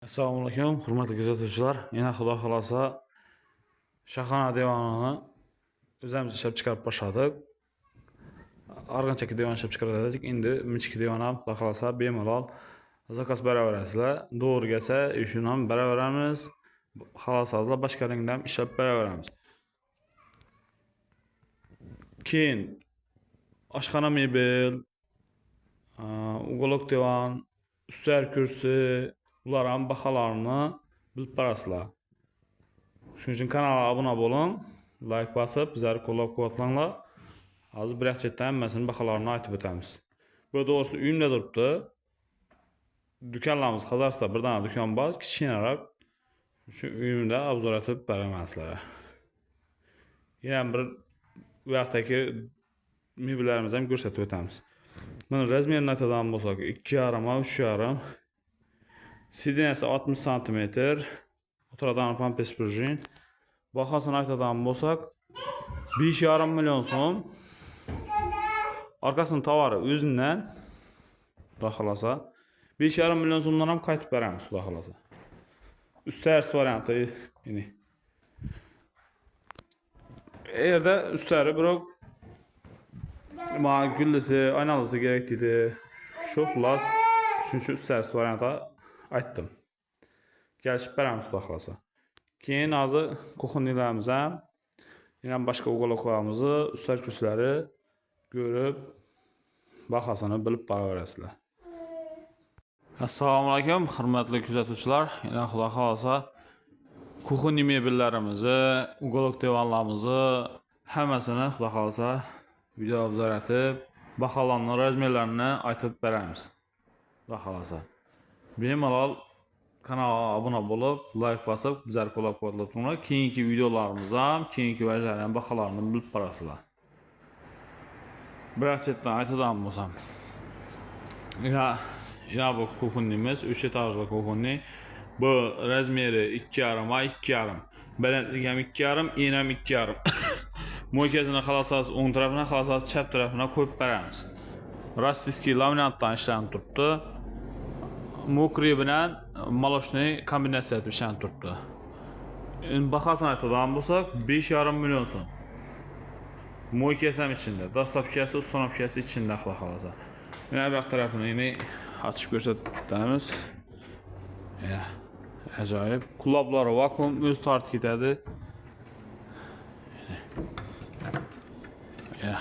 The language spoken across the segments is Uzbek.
Assalomu alaykum, hurmatli kuzatuvchilar. Yana Xudo xolasa Shahona divanini o'zimiz ishlab chiqarib boshladik. Arg'anchaki divan ishlab chiqardik. Endi michki divan ham Xudo xolasa bemalol zakaz beraverasizlar. To'g'ri kelsa, shuni ham beraveramiz. Xohlasangizlar boshqa rangda ham ishlab beraveramiz. Keyin oshxona mebel, ugolok divan, ustal kursi, ular ham baholarini bilib borasizlar. Shuning uchun kanalga obuna bo'ling, like bosib, bizlarni qo'llab-quvvatlanglar. Hozir bir chetdan hammasini baholarini aytib o'tamiz. Bu to'g'risi uyimda turibdi. Do'konlarimiz Xazarsda bir dona do'kon bor, kichkinaroq. Shu uyimda obzor etib beraman sizlarga. Yana bir u yoqdagi mebellarimizni ham ko'rsatib o'tamiz. Buni razmerini aytadigan bo'lsak, 2,5 ga 3,5. Sidinasi 60 santimetr. O'tiradigan pampers prujin. Bahosini aytadigan bo'lsak, 5,5 million so'm. Arkasının tovari o'zidan, Xudo xolasa 5,5 million so'mdan ham qaytib beramiz, Xudo xolasa. Üstərs variantı yine. Eğer üstləri biroq ma güllüsü, aynalısı gerek dedi. Şu xullas, shuning uchun üstərs variantı aytdim. Gəlişib beramiz Xudo xolasa. Keyin hozir kuxunyalarimiz ham, yana boshqa ugoloklarimizni, ustal kursilari ko'rib, bahosini bilib boraverasizlar. Assalomu alaykum, hurmatli kuzatuvchilar. Yana Xudo xolasa kuxunya mebellarimizni, ugolok divanlarimizni hammasini Xudo xolasa video obzor etib, baholarni, razmerlarini aytib beramiz. Xudo xolasa. Bemalol kanalga obuna bo'lib, like bosib, bizlarni qo'llab-quvvatlab turinglar. Keyingi videolarimiz ham, keyingi vajlarning baholarini bilib borasizlar. Bir chetdan aytadigan bo'lsam, ya bu kuxunyamiz 3 etajli kuxunya. Bu razmeri 2,5 ga 2,5. Balandligi ham 2,5, eni ham 2,5. Mo'ykasini xohlasangiz o'ng tarafına, xohlasangiz chap tarafına qo'yib beramiz. Rossiyskiy laminatdan ishlanib turibdi. Mokriy bilan молочный kombinatsiya etib ishlanib turibdi. Endi bahosini aytadigan bo'lsak, 5,5 million so'm. Mo'ykasi ham ichida, dostavkasi, установкasi ichida Xudo xolasa. Mana bu yoq tarafini yine ochib ko'rsatamiz. Ya, ajoyib. Kuloblari vakuum o'zi tortib ketadi. Ya.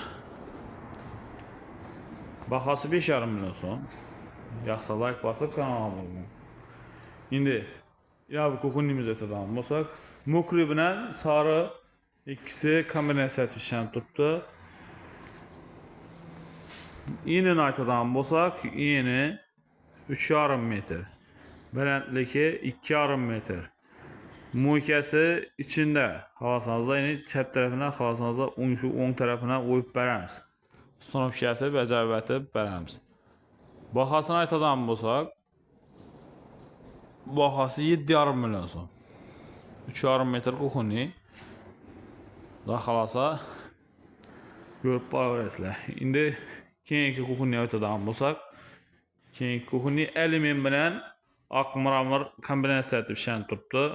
Bahosi 5,5 million so'm. Yaxshi like bosib kanalga obuna bo'ling. Endi ya bu kuxunyamizni aytadigan bo'lsak, mokriy bilan sari ikkisi kombinatsiya etib ishlanib turibdi. Enini aytadigan bo'lsak, eni 3,5 metr. Balandligi 2,5 metr. Mo'ykasi ichida. Xohlasangiz endi chap tarafına, xohlasangiz o'ng shu o'ng tarafına qo'yib beramiz. Установка etib, ajoyib etib beramiz. Bahosini aytadigan bo'lsak, bahosi 7,5 million so'm. 3,5 metr kuxunya. Xudo xolasa ko'rib boraverasizlar. Endi keyingi kuxunya aytadigan bo'lsak, keyingi kuxunya alyumin bilan oq mramor kombinatsiya etib ishlanib turibdi.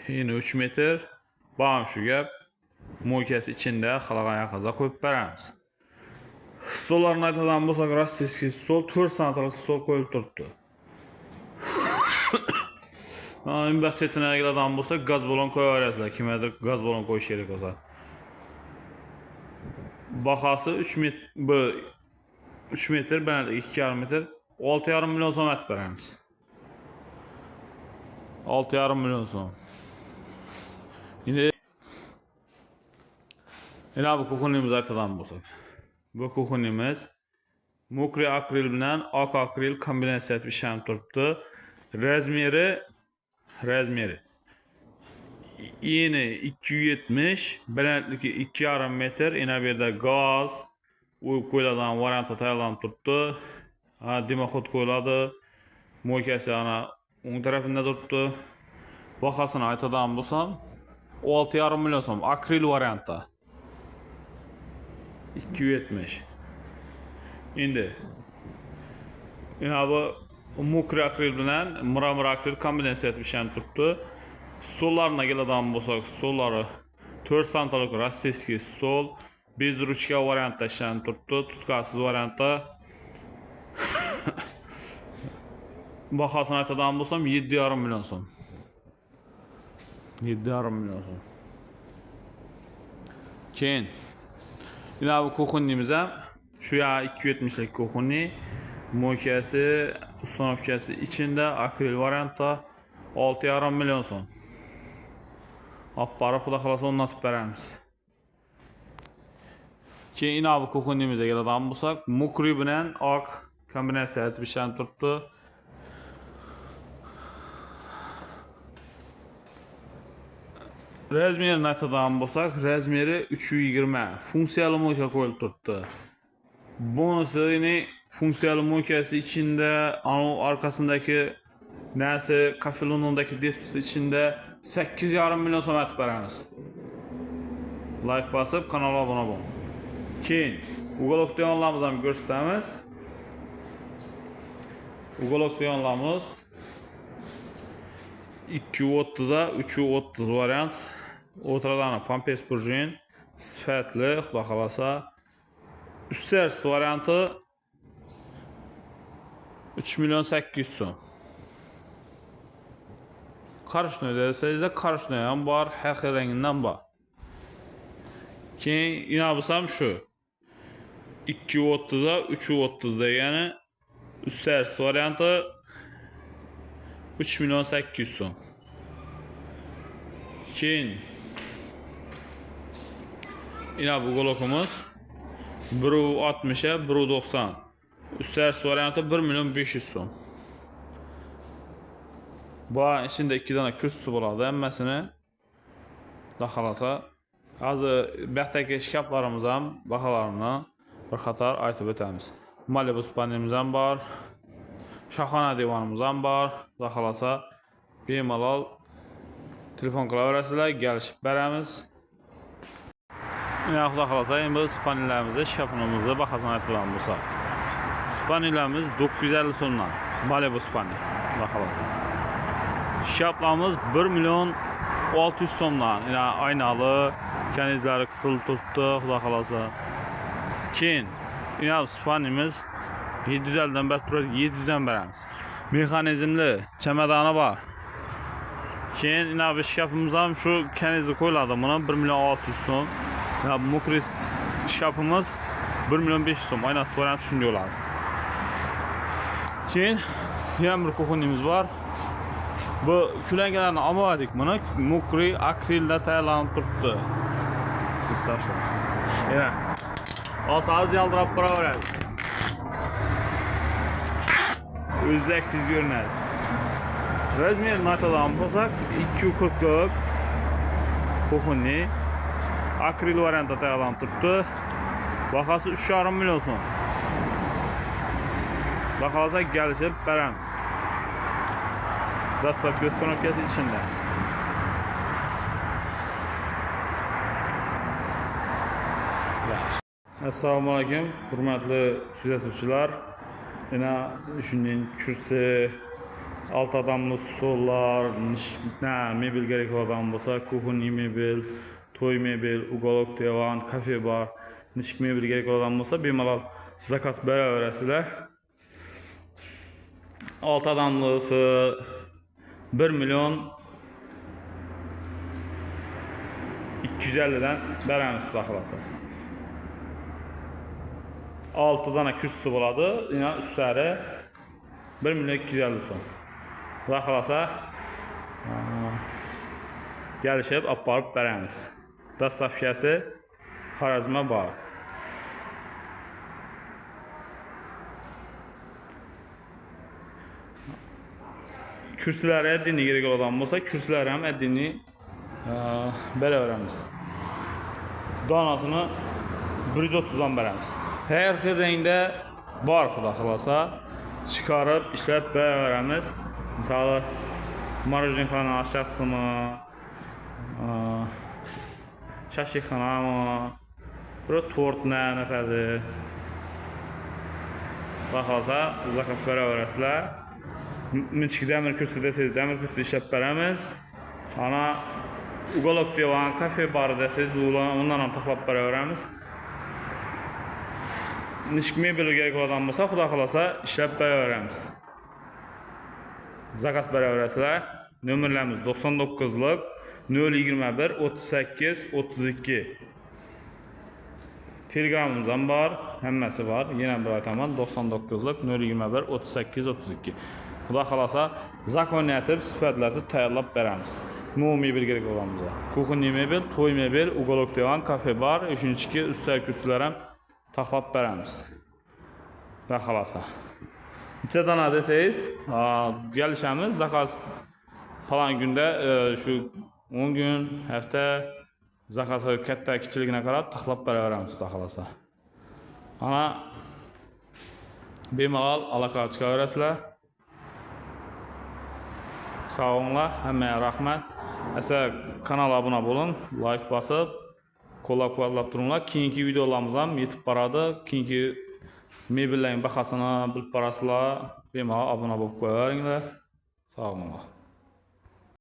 Yine 3 metr. Bam shu gap. Mo'ykasi ichida xohlagan yoqqa qo'yib beramiz. Stollarni aytadigan bo'lsak, rossiyskiy stol 4 santilik stol qo'yilib turibdi. Endi bu chetini keladigan bo'lsak, gaz balon qo'yaverasizlar. Kimgadir gaz balon qo'yish kerak bo'lsa. Bahosi 3 metr, bu 3 metr, balandligi 2,5 metr. 6,5 million so'm aytib beramiz. 6,5 million so'm. Endi yana bu kuxunyamizni aytadigan bo'lsak. Bu kuxunyamiz mokriy akril bilan oq akril kombinatsiya etib ishlanib turibdi. Razmeri eni 270, balandligi 2,5 metr. Yana bu yerda gaz qo'yib qo'yiladigan variantda tayyorlanib turibdi. Ha, dimoxod qo'yiladi. Mo'ykasi ana o'ng tarafida turibdi. Bahosini aytadigan bo'lsam, 6,5 million so'm akril variantda. 270. Endi yana bu Mokri akril bilan mramor akril kombinatsiya etib ishlanib turibdi. Stollarına keladigan bo'lsak, stollari 4 santilik rossiyskiy stol, bez ruchka variantda ishlanib turibdi, tutkasiz variantda. Bahosini aytadigan bo'lsam 7,5 million so'm. 7,5 million so'm. Keyin bu kuxunnimiz ham shu ya 270lik kuxunni, moykasi, ustanovkasi içində akril variantda 6,5 million so'm. Olib borib, xudo xohlasa o'rnatib beramiz. Keyin bu kuxunnimizga keladigan bo'lsak, mokri bilan oq kombinatsiya etib ishlanib turibdi. Razmerini aytadigan bo'lsak, razmeri 320. Funksiyali moyka qo'yilib turibdi. Bonusini funksiyali moykasi içində, anu arkasındakı nəsə kafelonundakı dispisi içində 8,5 million so'm aytib beramiz. Like basıb kanala abunə olun. Keyin uголок divanlarimizni ham ko'rsatamiz. Uголок divanlarimiz 2.30'a 3.30 variant. O'tiradigan pampers prujin sifatli, xudo xolasa. Üsters variantı 3 milyon 800 so'm. Karışnoy deseniz de karışnoy ham bor, har xil rangidan bor. Keyin inabısam shu 2.30'a 3.30 degani üsters variantı 3 milyon 800 so'm. Keyin ina bu golokimiz 1.60'a 1.90. Üsters variantı 1 milyon 500 so'm. Bu içində 2 dana kürsüsü bo'ladi, hammasini xudo xolasa. Hozir bu yoqdagi shkaflarimiz ham baholarini bir qator aytib o'tamiz. Malibu spanimiz ham bor. Shohona divanimiz ham bor. Xudo xolasa bemalol telefon qilaverasizlar, kelishib beramiz. Yana xudo xolasa endi spanlarimizni, shkafimizni bahosini aytadigan bo'lsak. Spanlarimiz 950 so'mdan. Malibu spani. Xudo xolasa. Şaplamız 1 milyon 600 so'mdan. Yani aynalı, kənizləri qısılıb tutdu, xudo xolasa. Keyin ina spanimiz 750'dan bər turadi, 700'dan beramiz. Mexanizmli çemadani bor. Keyin ina bu shkafimiz ham shu kanizi qo'yiladi. Buni 1 milyon 600 so'm. Ina mukris shkafimiz 1 milyon 500 so'm. Aynasi varianti shunday bo'ladi. Keyin yana bir kuxunimiz bor. Bu kulankalarni olmadik buni. Mukri akrilda tayyorlanib turibdi. Yurtdoshlar. Yana. Olsangiz yaltirab turaveradi. O'zlaksiz ko'rinadi. Razmerini aytadigan bo'lsak, 2.40lik kuxunni akril variantda tayyorlanib turibdi. Bahosi 3,5 million so'm. Xudo kelishib beramiz. Dastlabki ustanovkasi içində. Assalomu alaykum, hurmatli kuzatuvchilar. Yana shunday kursi, 6 odamli stollar, mebel kerak bo'lgan bo'lsa, kuxunniy mebel, to'y mebel, uголок divan, kafe bar, nishik mebel kerak bo'lgan bo'lsa, bemalol zakaz beraverasizlar. 6 odamlisi 1 milyon 250'dan beramiz xudo xolasa. 6 dana kürsüsü bo'ladi. Yana ustlari 1 milyon 250 so'm. Xudo xolasa kelishib olib borib beramiz. Dostavkasi Xorazmga bor. Kürsüləri əddini kerak olan bo'lsa, kürsüləri ham əddini beraveramiz. Donasini 130'dan beramiz. Hər xil rəngdə bor xudo xolasa, chiqarib ishlab beraveramiz. Misoli morojnixona aşağısını, şaşixanamı, bura tort nə nəfədir. Xudo xolasa zakaz beraverasizlar. Nechik demir kursi desangiz, demir kursi ishlab beramiz. Ana уголок divan, kafe barı desangiz, ondan ham taxlab beraveramiz. Nechik mebel kerak bo'lgan bo'lsa, xudo xohlasa ishlab beraveramiz. Zakaz beraverasizlar. Nomerlarimiz 99lik 021 38 32. Telegramimiz ham bor, hammasi bor. Yana bir aytaman, 99lik 021 38 32. Xudo xohlasa, zakoniyatib, sifatlatib tayyorlab beramiz. Nima mebel kerak bo'lgan bo'lsa. Кухонный mebel, to'y mebel, уголок divan, kafe bar, uchinchiki ustal kursilar ham taxlab beramiz. Xudo xohlasa. Necha dona desangiz, kelishamiz, zakaz falan kunda shu 10 kun, hafta zakaz katta kichikligini qarab taxlab beraveramiz, xudo xohlasa. Ana bemalol aloqaga chiqaverasizlar. Sog' bo'linglar, hammaga rahmat. Esa kanal obuna bo'ling, like bosib, qo'llab-quvvatlab turinglar. Keyingi videolarimiz ham yetib boradi. Keyingi mebellarning bahosini bilib borasizlar. Bemalol obuna bo'lib qo'yaveringlar. Sog' bo'linglar.